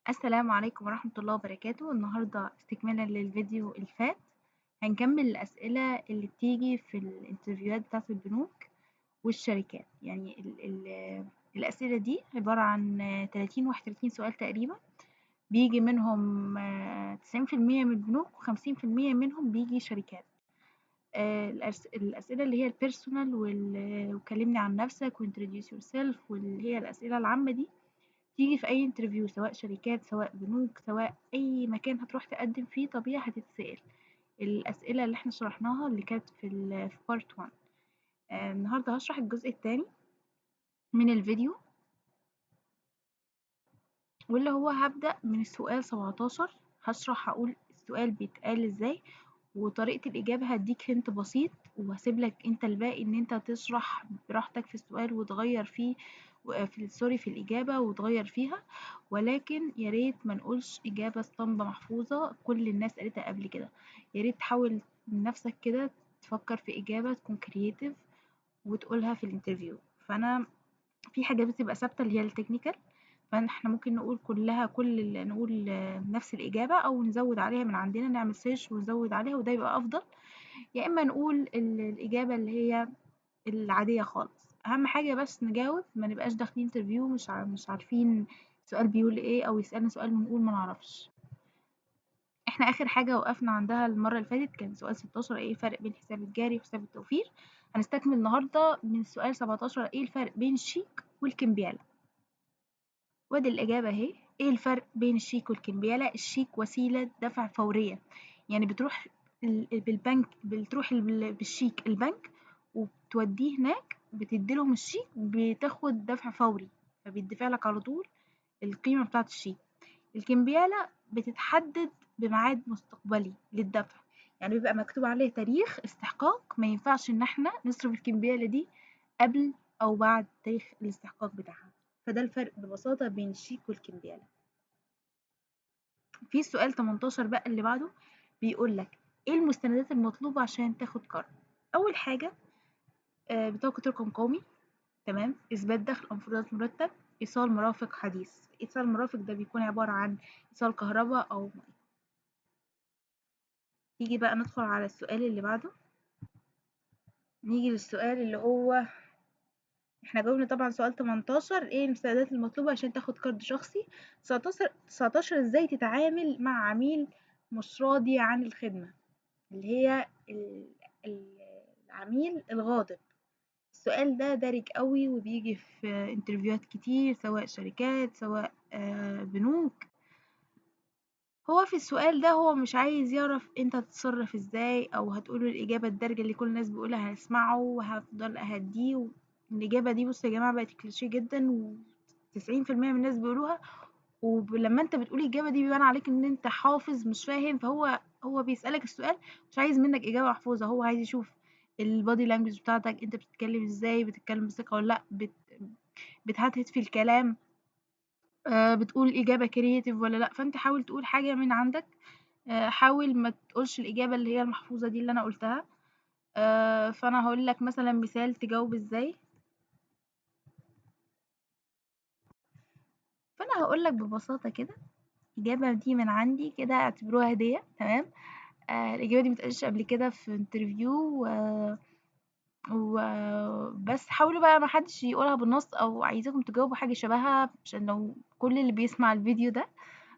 السلام عليكم ورحمة الله وبركاته. النهاردة استكمالا للفيديو اللي فات هنكمل الأسئلة اللي بتيجي في ال interview هات بتاعة البنوك والشركات. يعني ال ال الأسئلة دي عبارة عن 30 31 سؤال تقريبا، بيجي منهم 90% من البنوك و50% منهم بيجي شركات. الأسئلة اللي هي ال personal وكلمني عن نفسك و introduce yourself واللي هي الأسئلة العامة دي تيجي في أي interview، سواء شركات سواء بنوك سواء أي مكان هتروح تقدم فيه طبيعي هتتسأل الأسئلة اللي احنا شرحناها اللي كانت في part 1. النهاردة هشرح الجزء الثاني من الفيديو، واللي هو هبدأ من السؤال 17. هشرح هقول السؤال بيتقال ازاي وطريقة الإجابة، هديك hint بسيط وهسيب لك انت الباقي ان انت تشرح براحتك في السؤال وتغير فيه في sorry في الإجابة وتغير فيها، ولكن يا ريت ما نقولش إجابة اسطمبة محفوظة كل الناس قالتها قبل كده. يا ريت تحاول من نفسك كده تفكر في إجابة تكون creative وتقولها في ال interview. فأنا في حاجات بتبقى ثابتة اللي هي ال technical، فاحنا ممكن نقول كلها كل اللي نقول نفس الإجابة أو نزود عليها من عندنا، نعمل search ونزود عليها وده يبقى أفضل، يا إما نقول الإجابة اللي هي العادية خالص. أهم حاجة بس نجاوب، ما نبقاش داخلين interview مش عارفين السؤال بيقول إيه أو يسألنا سؤال ونقول ما نعرفش. إحنا آخر حاجة وقفنا عندها المرة اللي فاتت كان سؤال 16، إيه الفرق بين حساب الجاري وحساب التوفير. هنستكمل النهاردة من سؤال 17، إيه الفرق بين الشيك والكمبيالة. وادي الإجابة أهي. إيه الفرق بين الشيك والكمبيالة؟ الشيك وسيلة دفع فورية، يعني بتروح بالبنك، بتروح بالشيك البنك وبتوديه هناك، بتدي لهم الشيك، بتاخد دفع فوري، فبيدفع لك على طول القيمة بتاعة الشيك. الكمبيالة بتتحدد بميعاد مستقبلي للدفع، يعني بيبقى مكتوب عليه تاريخ استحقاق، ما ينفعش إن احنا نصرف الكمبيالة دي قبل أو بعد تاريخ الاستحقاق بتاعها. فده الفرق ببساطة بين الشيك والكمبيالة. في السؤال 18 بقى اللي بعده بيقول لك ايه المستندات المطلوبة عشان تاخد قرض. أول حاجة، بطاقة رقم قومي، تمام، إثبات دخل أو مفردات مرتب، إيصال مرافق حديث. إيصال مرافق ده بيكون عبارة عن إيصال كهرباء أو مية. نيجي بقى ندخل على السؤال اللي بعده. نيجي للسؤال اللي هو احنا جاوبنا طبعا سؤال 18، ايه المستندات المطلوبة عشان تاخد قرض شخصي. 19 ازاي تتعامل مع عميل مش راضي عن الخدمة، اللي هي العميل الغاضب. السؤال ده دارج قوي وبيجي في interview هات كتير، سواء شركات سواء بنوك. هو في السؤال ده هو مش عايز يعرف انت هتتصرف ازاي او هتقوله الاجابه الدارجه اللي كل الناس بيقولها هسمعه وهفضل اهديه. الاجابه دي بصوا يا جماعه بقت كليشيه جدا، وتسعين في المية من الناس بيقولوها، ولما انت بتقول الاجابه دي بيبان عليك ان انت حافظ مش فاهم. فهو بيسالك السؤال مش عايز منك اجابه محفوظه، هو عايز يشوف ال body language بتاعتك، انت بتتكلم ازاي، بتتكلم بثقه ولا لا، بتهتهت في الكلام، بتقول اجابه creative ولا لا. فانت حاول تقول حاجه من عندك، حاول ما تقولش الإجابة اللي هي المحفوظة دي اللي أنا قلتها. فأنا هقول لك مثلا مثال تجاوب إزاي. فأنا هقول لك ببساطة كده الإجابة دي من عندي كده، اعتبروها هدية، تمام. الإجابة دي متقالتش قبل كده في interview، بس حاولوا بقى ما حدش يقولها بالنص، أو عايزاكم تجاوبوا حاجة شبهها، عشان لو كل اللي بيسمع الفيديو ده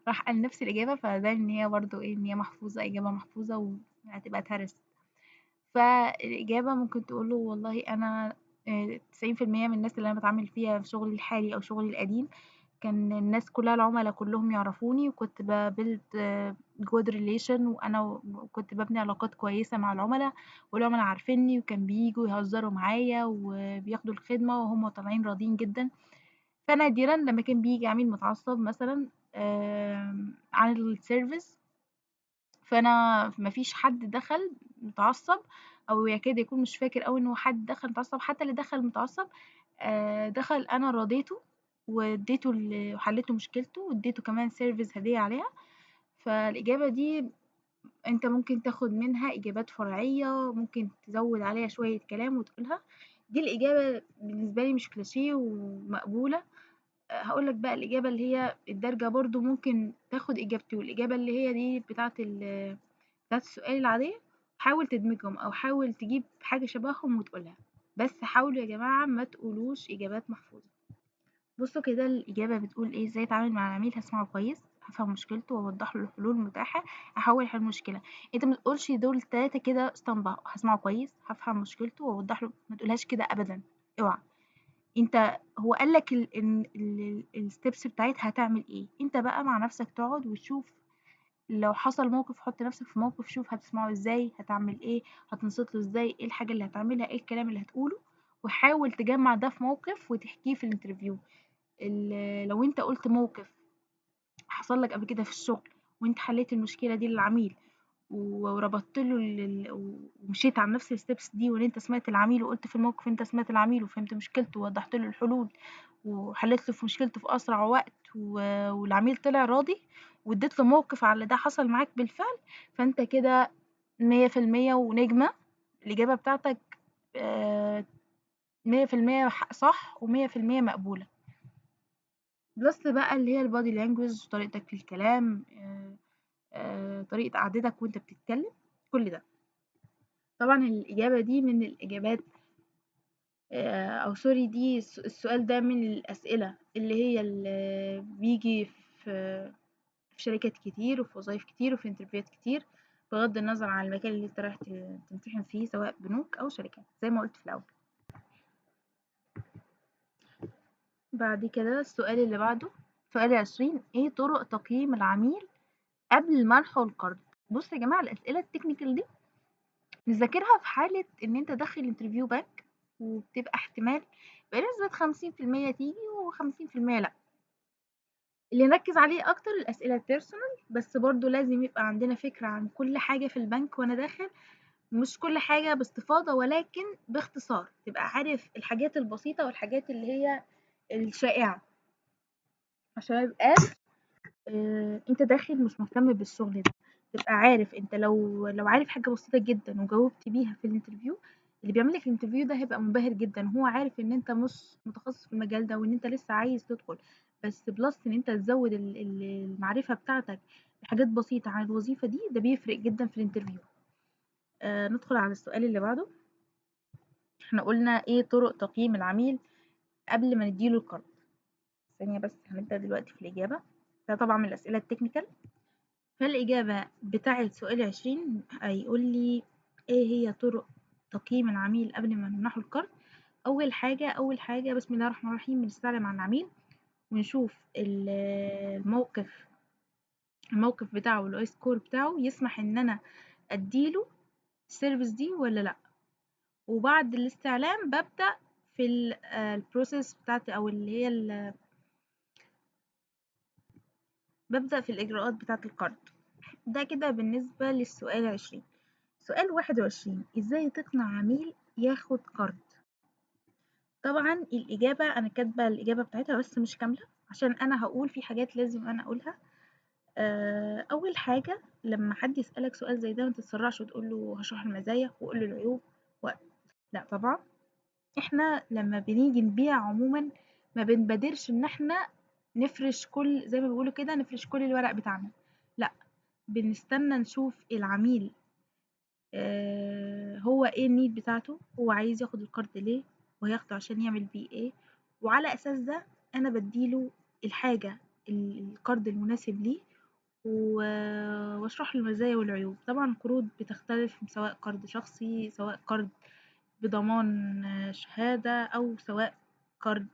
راح قال نفس الإجابة، فده إن هي برضو إيه، إن هي محفوظة، إجابة محفوظة وهتبقى اتهرست. فالإجابة ممكن تقوله والله أنا، تسعين في المية من الناس اللي أنا بتعامل فيها في شغلي الحالي أو شغلي القديم كان الناس كلها العملاء كلهم يعرفوني، وكنت ب build good relation، وأنا وكنت ببني علاقات كويسة مع العملاء، والعملاء عارفيني، وكان بييجوا يهزروا معايا وبياخدوا الخدمة وهم طالعين راضيين جدا. فنادرا لما كان بيجي عميل متعصب مثلا، عن ال service، فأنا مفيش حد دخل متعصب أو يكاد يكون مش فاكر أوي إن هو حد دخل متعصب، حتى اللي دخل متعصب، دخل أنا راضيته واديته وحليت له مشكلته واديته كمان service هدية عليها. فالإجابة دي أنت ممكن تاخد منها إجابات فرعية، ممكن تزود عليها شوية كلام وتقولها. دي الإجابة بالنسبة لي مش كليشيه ومقبولة، هاقول لك بقى الإجابة اللي هي الدارجة برضه ممكن تاخد إجابتي، والإجابة اللي هي دي بتاعة السؤال العادية، حاول تدمجهم أو حاول تجيب حاجة شبههم وتقولها، بس حاولوا يا جماعة ما تقولوش إجابات محفوظة. بصوا كده الإجابة بتقول إيه، إزاي أتعامل مع العميل، هسمعه كويس، هفهم مشكلته وأوضح له الحلول المتاحة، أحاول أحل المشكلة. أنت ما تقولش دول 3 كده اسطمبة، هسمعه كويس، هفهم مشكلته وأوضح له، ما تقولهاش كده أبدًا، اوعى. أنت هو قال لك الsteps بتاعتها هتعمل إيه، أنت بقى مع نفسك تقعد وتشوف لو حصل موقف، حط نفسك في موقف، شوف هتسمعه إزاي، هتعمل إيه، هتنصت له إزاي، إيه الحاجة اللي هتعملها، إيه الكلام اللي هتقوله، وحاول تجمع ده في موقف وتحكيه في الinterview. لو أنت قلت موقف حصل لك قبل كده في الشغل وأنت حليت المشكلة دي للعميل وربطت له ومشيت على نفس الsteps دي، وإن أنت سمعت العميل وقلت في الموقف أنت سمعت العميل وفهمت مشكلته ووضحت له الحلول وحليت له في مشكلته في أسرع وقت والعميل طلع راضي واديت له موقف على ده حصل معاك بالفعل، فأنت كده 100% ونجمة، الإجابة بتاعتك 100% صح ومية في المية مقبولة. plus بقى اللي هي ال body language، طريقتك في الكلام، طريقة قعدتك وانت بتتكلم، كل ده. طبعا الإجابة دي من الإجابات، أو sorry، دي السؤال ده من الأسئلة اللي هي اللي بيجي في شركات كتير وفي وظايف كتير وفي interview هات كتير، بغض النظر عن المكان اللي انت رايح تمتحن فيه، سواء بنوك أو شركات زي ما قلت في الأول. بعد كده السؤال اللي بعده، سؤال 20، ايه طرق تقييم العميل قبل منحه القرض؟ بصوا يا جماعة، الأسئلة ال technical دي نذاكرها في حالة إن أنت داخل interview بنك، وبتبقى احتمال بنسبة خمسين في المية تيجي وخمسين في المية لأ. اللي نركز عليه أكتر الأسئلة ال personal، بس برضو لازم يبقى عندنا فكرة عن كل حاجة في البنك وأنا داخل، مش كل حاجة باستفاضة ولكن باختصار، تبقى عارف الحاجات البسيطة والحاجات اللي هي الشائعة، عشان ما يبقاش، انت داخل مش مهتم بالشغل ده. تبقى عارف انت لو عارف حاجة بسيطة جدا وجاوبت بيها في ال interview، اللي بيعمل لك ال interview ده هيبقى منبهر جدا، وهو عارف ان انت مش متخصص في المجال ده وان انت لسه عايز تدخل، بس plus ان انت تزود المعرفة بتاعتك بحاجات بسيطة عن الوظيفة دي، ده بيفرق جدا في ال interview. ندخل على السؤال اللي بعده. احنا قلنا ايه طرق تقييم العميل قبل ما نديله القرض. ثانية بس، هنبدأ دلوقتي في الإجابة. ده طبعا من الأسئلة ال technical. فالإجابة بتاعة سؤال 20 هيقول لي إيه هي طرق تقييم العميل قبل ما نمنحه القرض. أول حاجة بسم الله الرحمن الرحيم، بنستعلم عن العميل ونشوف الموقف بتاعه وال I score بتاعه يسمح إن أنا أديله ال service دي ولا لأ. وبعد الاستعلام ببدأ في ال process بتاعتي، أو اللي هي ببدأ في الإجراءات بتاعة القرض. ده كده بالنسبة للسؤال 20. سؤال 21، إزاي تقنع عميل ياخد قرض؟ طبعا الإجابة أنا كاتبة الإجابة بتاعتها بس مش كاملة، عشان أنا هقول في حاجات لازم أنا أقولها. أول حاجة لما حد يسألك سؤال زي ده ما تتسرعش وتقول له هشرح المزايا وقول له العيوب لا، طبعا إحنا لما بنيجي نبيع عموما ما بنبادرش إن إحنا نفرش كل، زي ما بيقولوا كده، نفرش كل الورق بتاعنا، لا، بنستنى نشوف العميل، هو ايه النيد بتاعته، هو عايز ياخد القرض ليه، وهياخده عشان يعمل بيه ايه، وعلى اساس ده انا بديله الحاجة القرض المناسب ليه، واشرح له المزايا والعيوب. طبعا القروض بتختلف، سواء قرض شخصي، سواء قرض بضمان شهادة، او سواء قرض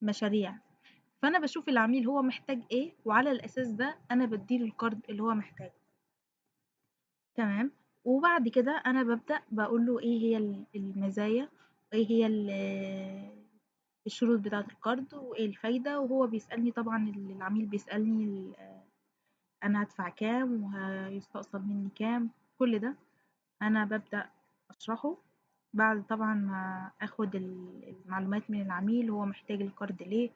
مشاريع. فانا بشوف العميل هو محتاج ايه، وعلى الاساس ده انا بديله القرض اللي هو محتاجه. تمام. وبعد كده انا ببدأ بقول له ايه هي المزايا، وايه هي الشروط بتاعة القرض، وايه الفايدة. وهو بيسألني طبعا، العميل بيسألني انا هدفع كام وهيستقصد مني كام، كل ده انا ببدأ اشرحه بعد طبعا ما اخد المعلومات من العميل هو محتاج القرض ليه.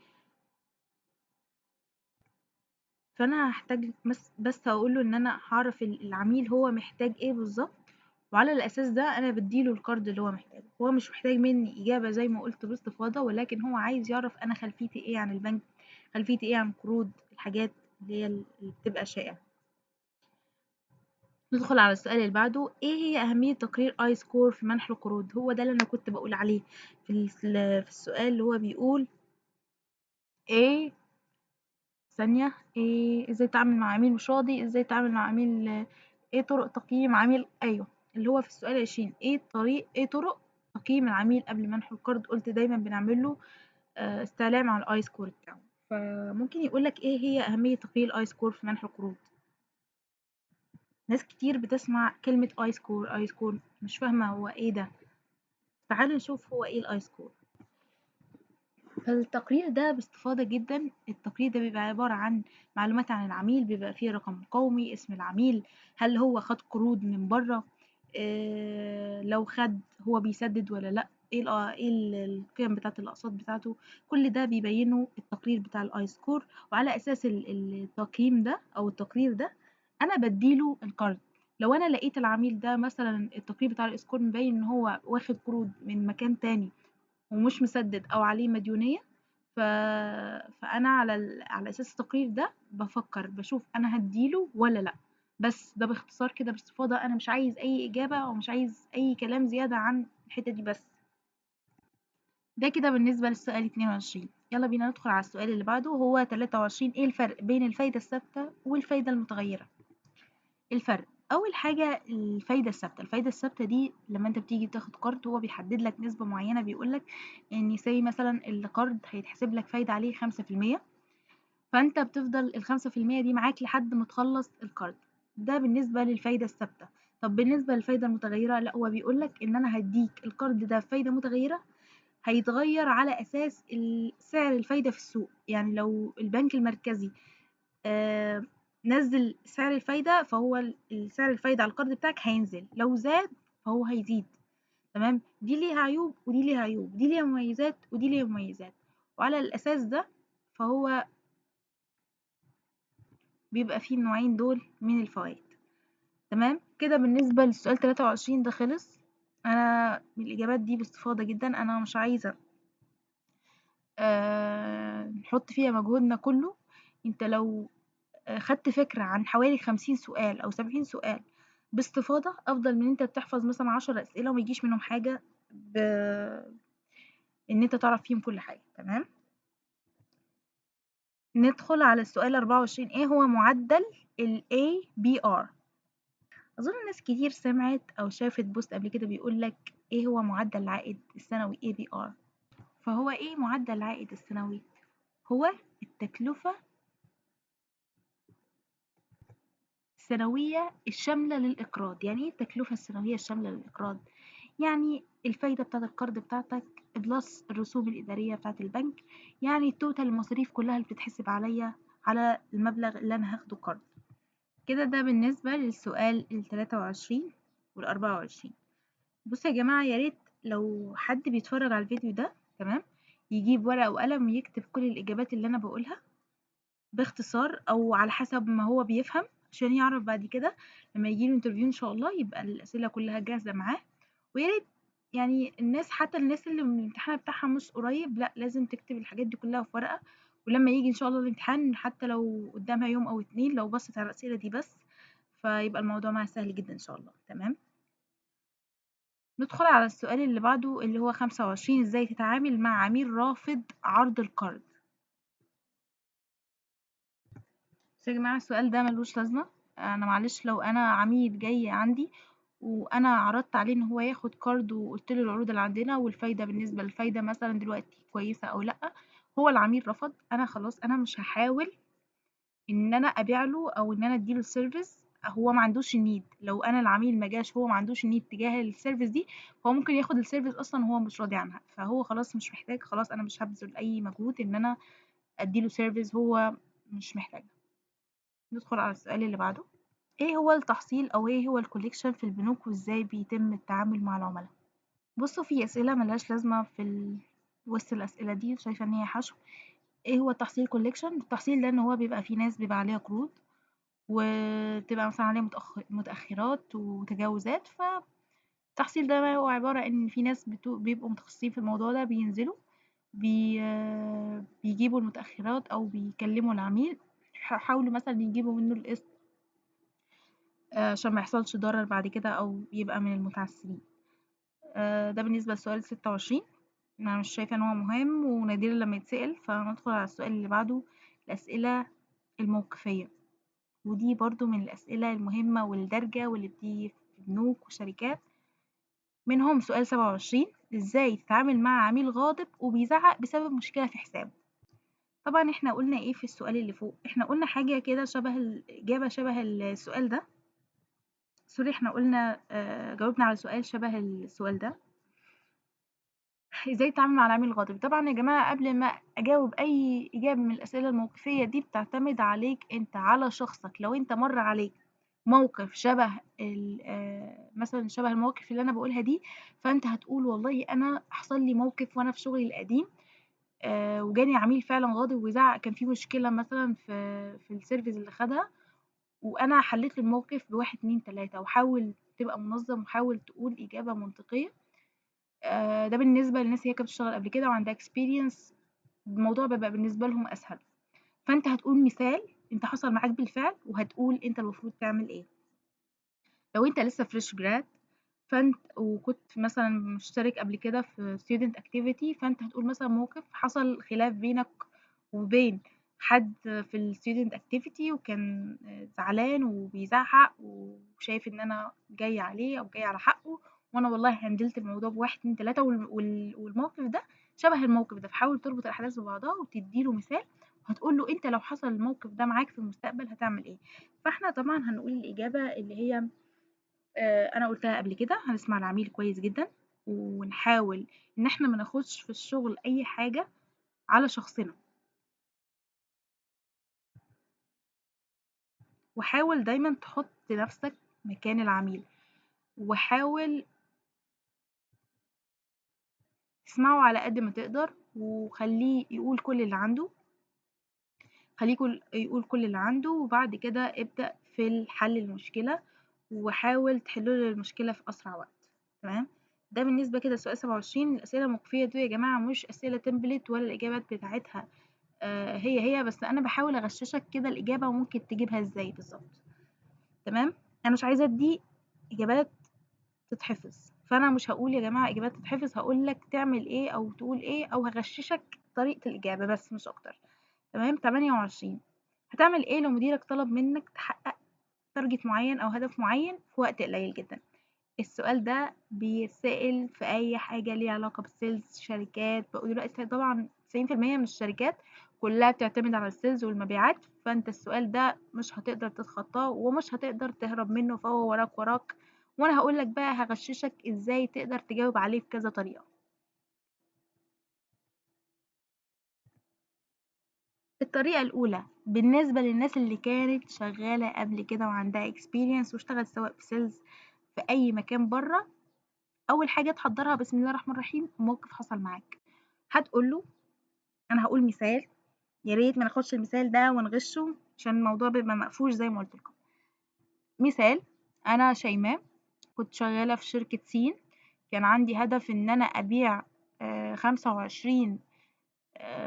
فانا هحتاج بس اقول له ان انا هعرف العميل هو محتاج ايه بالظبط، وعلى الأساس ده أنا بادّي له القرض اللي هو محتاجه. هو مش محتاج منّي إجابة زي ما قُلت باستفاضة، ولكن هو عايز يعرف أنا خلفيتي إيه عن البنك، خلفيتي إيه عن قروض، الحاجات اللي هي اللي بتبقى شائعة. ندخل على السؤال اللي بعده، إيه هي أهمية تقرير I-Score في منح القروض؟ هو ده اللي أنا كنت باقول عليه في السؤال اللي هو بيقول إيه ثانية، إيه إزاي أتعامل مع عميل مش راضي، إزاي أتعامل مع عميل، إيه طرق تقييم عميل، أيوه اللي هو في السؤال 20، إيه طرق تقييم العميل قبل منح القرض؟ قُلت دايمًا بنعمل له استعلام على الI-Score بتاعه. فممكن يقول لك إيه هي أهمية تقييم الI-Score في منح القروض؟ ناس كتير بتسمع كلمة I-Score، I-Score مش فاهمة هو إيه ده. تعالوا نشوف هو إيه الI-Score. فالتقرير ده باستفاضة جدًا، التقرير ده بيبقى عبارة عن معلومات عن العميل، بيبقى فيه رقم قومي، اسم العميل، هل هو خد قروض من برّه، لو خد هو بيسدد والّا لأ، إيه القيم بتاعة الأقساط بتاعته، كل ده بيبينه التقرير بتاع الI-Score. وعلى أساس التقييم ده أو التقرير ده أنا بادّي له القرض. لو أنا لقيت العميل ده مثلًا التقرير بتاع الI-Score مبين إن هو واخد قروض من مكان تاني ومش مسدد أو عليه مديونية، فأنا على أساس التقرير ده بافكر، باشوف أنا هادّي له والّا لأ. بس ده باختصار كده باستفاضة، أنا مش عايز أي إجابة أو مش عايز أي كلام زيادة عن الحتة دي بس. ده كده بالنسبة للسؤال 22. يلا بينا ندخل على السؤال اللي بعده وهو 23، إيه الفرق بين الفايدة الثابتة والفايدة المتغيرة؟ الفرق، أول حاجة الفايدة الثابتة، الفايدة الثابتة دي لما أنت بتيجي تاخد قرض هو بيحدد لك نسبة معينة، بيقول لك إن say مثلًا القرض هيتحسب لك فايدة عليه خمسة في المية، فأنت بتفضل الخمسة في المية دي معاك لحد ما تخلص القرض. ده بالنسبة للفايدة الثابتة. طب بالنسبة للفايدة المتغيرة، لا هو بيقول لك إن أنا هديك القرض ده بفايدة متغيرة هيتغير على أساس سعر الفايدة في السوق. يعني لو البنك المركزي، نزل سعر الفايدة، فهو سعر الفايدة على القرض بتاعك هينزل، لو زاد فهو هيزيد. تمام، دي ليها عيوب ودي ليها عيوب، دي ليها مميزات ودي ليها مميزات، وعلى الأساس ده فهو بيبقى فيه النوعين دول من الفوائد. تمام كده بالنسبة للسؤال 23 ده خلص. أنا الإجابات دي باستفاضة جدا، أنا مش عايزة، نحط فيها مجهودنا كله. انت لو خدت فكرة عن حوالي 50 سؤال أو 70 سؤال باستفاضة، أفضل من انت بتحفظ مثلا 10 أسئلة وما يجيش منهم حاجة إن انت تعرف فيهم كل حاجة. تمام، ندخل على السؤال 24، ايه هو معدل ال APR؟ أظن ناس كتير سمعت أو شافت بوست قبل كده بيقول لك ايه هو معدل العائد السنوي APR. فهو ايه معدل العائد السنوي؟ هو التكلفة السنوية الشاملة للإقراض. يعني ايه التكلفة السنوية الشاملة للإقراض؟ يعني الفايدة بتاعت القرض بتاعتك بلس الرسوم الإدارية بتاعت البنك، يعني التوتال المصاريف كلها اللي بتتحسب عليا على المبلغ اللي أنا هاخده قرض. كده ده بالنسبة للسؤال التلاتة وعشرين والأربعة وعشرين. بصوا يا جماعة، يا ريت لو حد بيتفرج على الفيديو ده تمام يجيب ورقة وقلم ويكتب كل الإجابات اللي أنا بقولها باختصار أو على حسب ما هو بيفهم، عشان يعرف بعد كده لما يجيله انترفيو إن شاء الله يبقى الأسئلة كلها جاهزة معاه. ويا ريت الناس، حتى الناس اللي من الامتحان بتاعها مش قريب، لا لازم تكتب الحاجات دي كلها في ورقة، ولما يجي إن شاء الله الامتحان حتى لو قدامها يوم أو 2 لو بصت على الأسئلة دي بس فيبقى الموضوع معاها سهل جدا إن شاء الله. تمام، ندخل على السؤال اللي بعده اللي هو 25، إزاي تتعامل مع عميل رافض عرض القرض؟ بس يا جماعة السؤال ده ملوش لازمة. أنا معلش لو أنا عميل جاي عندي وأنا عرضت عليه إن هو ياخد قرض وقلت له العروض اللي عندنا والفايدة بالنسبة للفايدة مثلا دلوقتي كويسة أو لأ، هو العميل رفض، أنا خلاص أنا مش هحاول إن أنا أبيع له أو إن أنا أديله السيرفيس، هو ما عندوش النيد. لو أنا العميل ما جاش هو ما عندوش النيد تجاه السيرفيس دي، فهو ممكن ياخد السيرفيس أصلا وهو مش راضي عنها، فهو خلاص مش محتاج، خلاص أنا مش هبذل أي مجهود إن أنا أديله سيرفيس هو مش محتاجها. ندخل على السؤال اللي بعده، إيه هو التحصيل أو إيه هو الكوليكشن في البنوك وإزاي بيتم التعامل مع العملاء؟ في أسئلة ملهاش لازمة في وسط الأسئلة دي، شايفة إن هي حشو. إيه هو التحصيل كوليكشن؟ التحصيل ده إن هو بيبقى في ناس بيبقى عليها قروض وتبقى مثلا عليها متأخرات وتجاوزات، التحصيل ده ما هو عبارة إن في ناس بيبقوا متخصصين في الموضوع ده، بينزلوا بيجيبوا المتأخرات أو بيكلموا العميل، حاولوا مثلًا يجيبوا منه القسط عشان ما يحصلش ضرر بعد كده أو يبقى من المتعثرين. ده بالنسبة لسؤال 26، أنا مش شايفة إن هو مهم ونادرًا لما يتسأل، فهندخل على السؤال اللي بعده، الأسئلة الموقفية. ودي برضو من الأسئلة المهمة والدارجة واللي بتيجي في بنوك وشركات. منهم سؤال 27، إزاي تتعامل مع عميل غاضب وبيزعق بسبب مشكلة في حسابه؟ طبعا احنا قلنا ايه في السؤال اللي فوق؟ احنا قلنا حاجة كده شبه الإجابة شبه السؤال ده، سوري، احنا قلنا، جاوبنا على سؤال شبه السؤال ده، ازاي تتعامل مع العميل الغاضب. طبعا يا جماعة قبل ما اجاوب اي اجابة من الاسئلة الموقفية دي بتعتمد عليك انت، على شخصك. لو انت مر عليك موقف شبه مثلا شبه المواقف اللي انا بقولها دي، فانت هتقول والله انا حصل لي موقف وانا في شغلي القديم، وجاني عميل فعلا غاضب وزعق، كان في مشكلة مثلا في ال service اللي خدها، وانا حليت له الموقف ب1 2 3. وحاول تبقى منظم وحاول تقول اجابة منطقية. ده بالنسبة للناس اللي هي كانت بتشتغل قبل كده وعندها experience، الموضوع بيبقى بالنسبة لهم أسهل. فأنت هتقول مثال أنت حصل معاك بالفعل، وهتقول أنت المفروض تعمل إيه. لو أنت لسه fresh grad وكنت مثلا مشترك قبل كده في student activity، فأنت هتقول مثلا موقف حصل خلاف بينك وبين حد في ال student activity، وكان زعلان وبيزعق وشايف إن أنا جاي عليه أو جاي على حقه، وأنا والله هندلت الموضوع ب1 2 3، والموقف ده شبه الموقف ده. فحاول تربط الأحداث ببعضها وتديله مثال، وهتقول له أنت لو حصل الموقف ده معاك في المستقبل هتعمل إيه. فإحنا طبعا هنقول الإجابة اللي هي، أنا قلتها قبل كده. هنسمع العميل كويس جدا، ونحاول إن إحنا ما ناخدش في الشغل أي حاجة على شخصنا، وحاول دايما تحط نفسك مكان العميل، وحاول تسمعه على قد ما تقدر، وخليه يقول كل اللي عنده، خليه يقول كل اللي عنده، وبعد كده ابدأ في الحل المشكلة، وحاول تحل له المشكلة في أسرع وقت. تمام؟ ده بالنسبة كده لسؤال 27. الأسئلة الموقفية دي يا جماعة مش أسئلة تمبلت ولا الإجابات بتاعتها، هي هي، بس أنا بحاول أغششك كده الإجابة وممكن تجيبها إزاي بالظبط. تمام؟ أنا مش عايزة أدي إجابات تتحفظ، فأنا مش هقول يا جماعة إجابات تتحفظ، هقول لك تعمل إيه أو تقول إيه، أو هغششك طريقة الإجابة بس مش أكتر. تمام؟ 28، هتعمل إيه لو مديرك طلب منك تحقق target معين أو هدف معين في وقت قليل جدا؟ السؤال ده بيتسأل في أي حاجة ليها علاقة بال sales، شركات بقوا دلوقتي طبعا تسعين في المية من الشركات كلها بتعتمد على ال sales والمبيعات، فأنت السؤال ده مش هتقدر تتخطاه ومش هتقدر تهرب منه، فهو وراك وراك. وأنا هقول لك بقى هغششك إزاي تقدر تجاوب عليه بكذا طريقة. الطريقة الأولى بالنسبة للناس اللي كانت شغالة قبل كده وعندها experience واشتغلت سواء في sales في أي مكان بره، أول حاجة تحضرها بسم الله الرحمن الرحيم موقف حصل معاك. هتقول له، أنا هقول مثال، يا ريت ما ناخدش المثال ده ونغشه عشان الموضوع بيبقى مقفوش زي ما قلت لكم. مثال، أنا شيماء كنت شغالة في شركة سين، كان عندي هدف إن أنا أبيع، 25،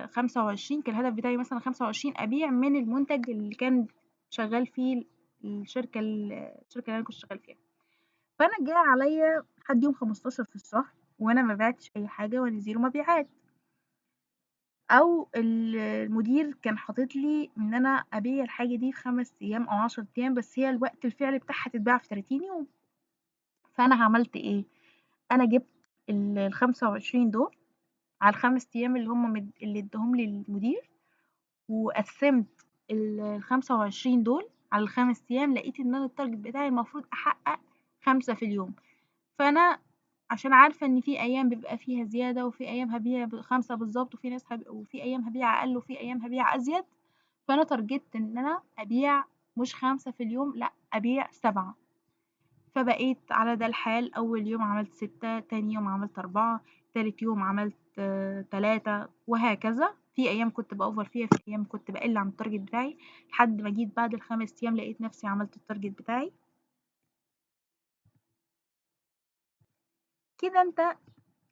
25، كان الهدف بتاعي مثلا 25 أبيع من المنتج اللي كان شغال فيه الشركة اللي أنا كنت شغال فيها. فأنا جه عليا لحد يوم 15 في الشهر وأنا ما بعتش أي حاجة وأنا زيرو مبيعات، أو المدير كان حاطط لي إن أنا أبيع الحاجة دي في 5 أيام أو 10 أيام، بس هي الوقت الفعلي بتاعها تتباع في 30 يوم. فأنا عملت إيه؟ أنا جبت الخمسة وعشرين دول على الخمس أيام اللي هم اللي اداهم لي المدير، وقسمت الخمسة وعشرين دول على الخمس أيام، لقيت إن أنا ال target بتاعي المفروض أحقق 5 في اليوم. فأنا عشان عارفة إن في أيام بيبقى فيها زيادة، وفي أيام هبيع 5 بالظبط، وفي أيام هبيع أقل، وفي أيام هبيع أزيد، فأنا تارجت إن أنا أبيع مش 5 في اليوم، لأ أبيع 7. فبقيت على ده الحال، أول يوم عملت 6، تاني يوم عملت 4، تالت يوم عملت، 3، وهكذا. في أيام كنت بأوفر فيها، في أيام كنت بقل عن ال target بتاعي، لحد ما جيت بعد الخمس أيام لقيت نفسي عملت ال target بتاعي. كده أنت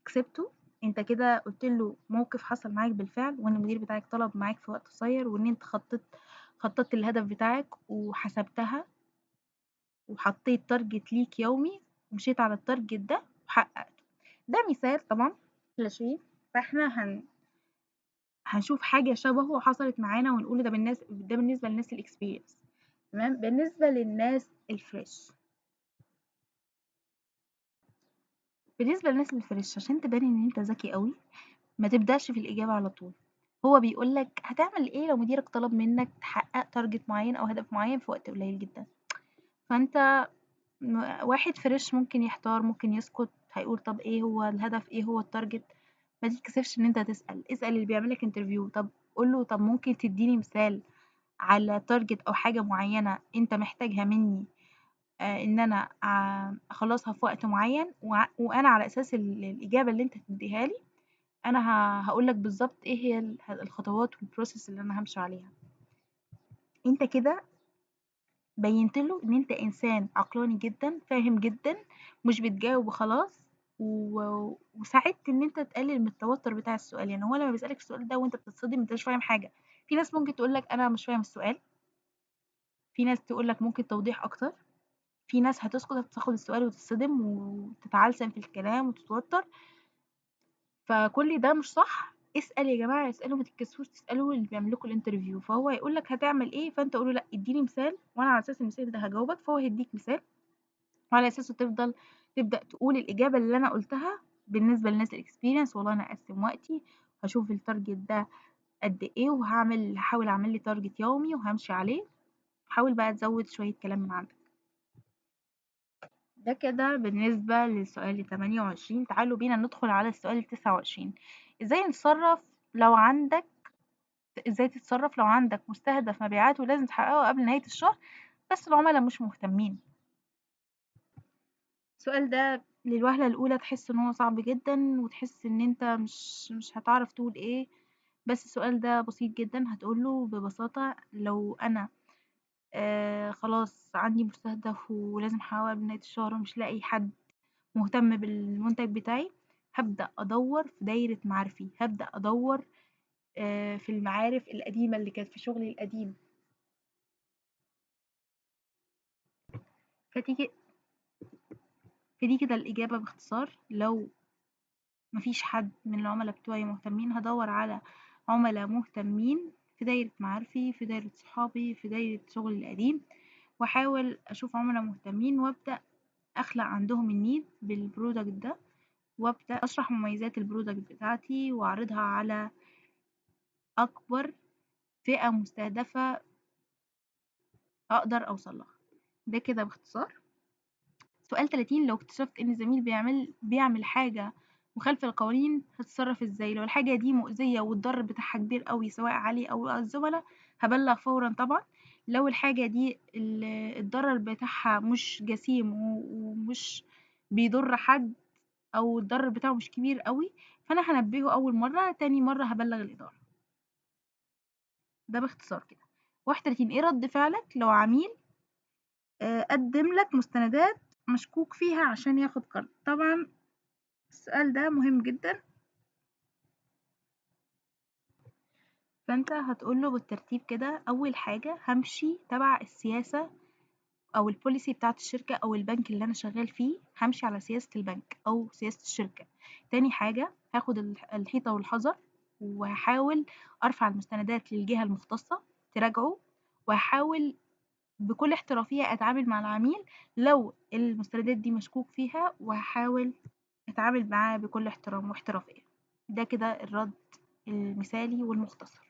كسبته، أنت كده قُلت له موقف حصل معاك بالفعل، وإن المدير بتاعك طلب معاك في وقت قصير، وإن أنت خططت الهدف بتاعك وحسبتها وحطيت target ليك يومي ومشيت على ال target ده وحققته. ده مثال طبعًا كليشيه، فإحنا هنشوف حاجة شبهه حصلت معانا ونقول ده بالنسبة للناس ال experience. تمام. بالنسبة للناس ال fresh، بالنسبة للناس ال fresh عشان تبان إن أنت ذكي قوي ما تبدأش في الإجابة على طول. هو بيقول لك هتعمل إيه لو مديرك طلب منك تحقق target معين أو هدف معين في وقت قليل جدا. فأنت واحد fresh ممكن يحتار، ممكن يسكت، هيقول طب إيه هو الهدف، إيه هو ال target. ما تتكسفش إن أنت تسأل، اسأل اللي بيعمل لك interview. طب قول له طب ممكن تديني مثال على target أو حاجة معينة أنت محتاجها مني، إن أنا أخلصها في وقت معين، وأنا على أساس الإجابة اللي أنت تديها لي أنا هقول لك بالظبط إيه هي الخطوات وال process اللي أنا همشي عليها. أنت كده بينت له إن أنت إنسان عقلاني جدا، فاهم جدا، مش بتجاوب وخلاص، وساعدت إن أنت تقلل من التوتر بتاع السؤال. هو لما بيسألك السؤال ده وأنت بتتصدم أنت مش فاهم حاجة. في ناس ممكن تقول لك أنا مش فاهم السؤال، في ناس تقول لك ممكن توضيح أكتر، في ناس هتسكت هتاخد السؤال وتتصدم وتتعلسم في الكلام وتتوتر. فكل ده مش صح. اسأل يا جماعة، اسألوا، ما تتكسفوش تسألوا اللي بيعمل لكم ال interview. فهو هيقول لك هتعمل ايه، فانت قول له لا اديني مثال وانا على اساس المثال ده هجاوبك، فهو هيديك مثال وعلى اساسه تبدأ تقول الإجابة اللي انا قلتها. بالنسبة للناس ال experience، والله انا اقسم وقتي، هشوف ال target ده قد ايه، هحاول اعمل لي target يومي وهمشي عليه. حاول بقى تزود شوية كلام من عندك. ده كده بالنسبة للسؤال 28. تعالوا بينا ندخل على السؤال 29. ازاي تتصرف لو عندك مستهدف مبيعات ولازم تحققه قبل نهاية الشهر بس العملاء مش مهتمين؟ السؤال ده للوهلة الأولى تحس إن هو صعب جدا وتحس إن أنت مش هتعرف تقول إيه، بس السؤال ده بسيط جدا. هتقوله ببساطة لو أنا، خلاص عندي مستهدف ولازم أحققه قبل نهاية الشهر ومش لاقي حد مهتم بالمنتج بتاعي، هبدأ أدور في دايرة معارفي، هبدأ أدور، في المعارف القديمة اللي كانت في شغلي القديم. فدي كده الإجابة باختصار. لو مفيش حد من العملاء بتوعي مهتمين، هدور على عملاء مهتمين في دايرة معارفي، في دايرة صحابي، في دايرة شغلي القديم، وأحاول أشوف عملاء مهتمين وأبدأ أخلق عندهم ال need بال product ده، وأبدأ أشرح مميزات ال product بتاعتي وأعرضها على أكبر فئة مستهدفة أقدر أوصل لها. ده كده باختصار. سؤال 30، لو اكتشفت إن زميل بيعمل حاجة مخالفة للقوانين هتتصرف إزاي؟ لو الحاجة دي مؤذية والضرر بتاعها كبير قوي سواء علي أو على الزملاء هبلغ فورا طبعا. لو الحاجة دي الضرر بتاعها مش جسيم ومش بيضر حد أو الضرر بتاعه مش كبير قوي، فأنا هنبهه أول مرة، تاني مرة هبلغ الإدارة. ده باختصار كده. 31، إيه رد فعلك لو عميل، قدم لك مستندات مشكوك فيها عشان ياخد قرض؟ طبعا السؤال ده مهم جدا. فانت هتقوله بالترتيب كده. اول حاجة همشي تبع السياسة او ال policy بتاعت الشركة او البنك اللي انا شغال فيه، همشي على سياسة البنك او سياسة الشركة. تاني حاجة هاخد الحيطة والحذر، وهحاول ارفع المستندات للجهة المختصة تراجعه، وهحاول بكل احترافية اتعامل مع العميل لو المستندات دي مشكوك فيها، وهحاول اتعامل معاه بكل احترام واحترافية. ده كده الرد المثالي والمختصر.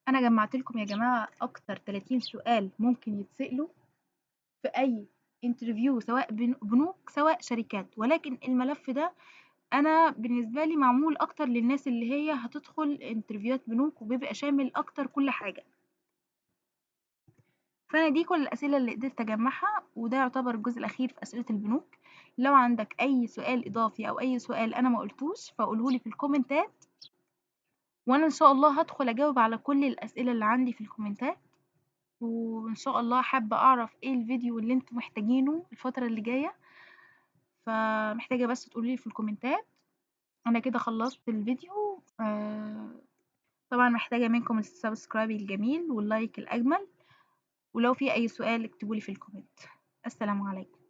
انا جمعت لكم يا جماعة اكتر 30 سؤال ممكن يتسألوا في اي interview، سواء بنوك سواء شركات، ولكن الملف ده انا بالنسبة لي معمول اكتر للناس اللي هي هتدخل انترفيوهات بنوك، وبيبقى شامل اكتر كل حاجة. فانا دي كل الاسئلة اللي قدرت اجمعها، وده يعتبر الجزء الاخير في اسئلة البنوك. لو عندك اي سؤال اضافي او اي سؤال انا ما قلتوش فقولهولي في الكومنتات، وانا ان شاء الله هدخل اجاوب على كل الاسئلة اللي عندي في الكومنتات. وان شاء الله حابة اعرف ايه الفيديو اللي انتم محتاجينه الفترة اللي جاية. فمحتاجة بس تقولوا لي في الكومنتات. أنا كده خلصت الفيديو. طبعا محتاجة منكم ال subscribe الجميل وال like الأجمل، ولو في أي سؤال اكتبولي في ال comment. السلام عليكم.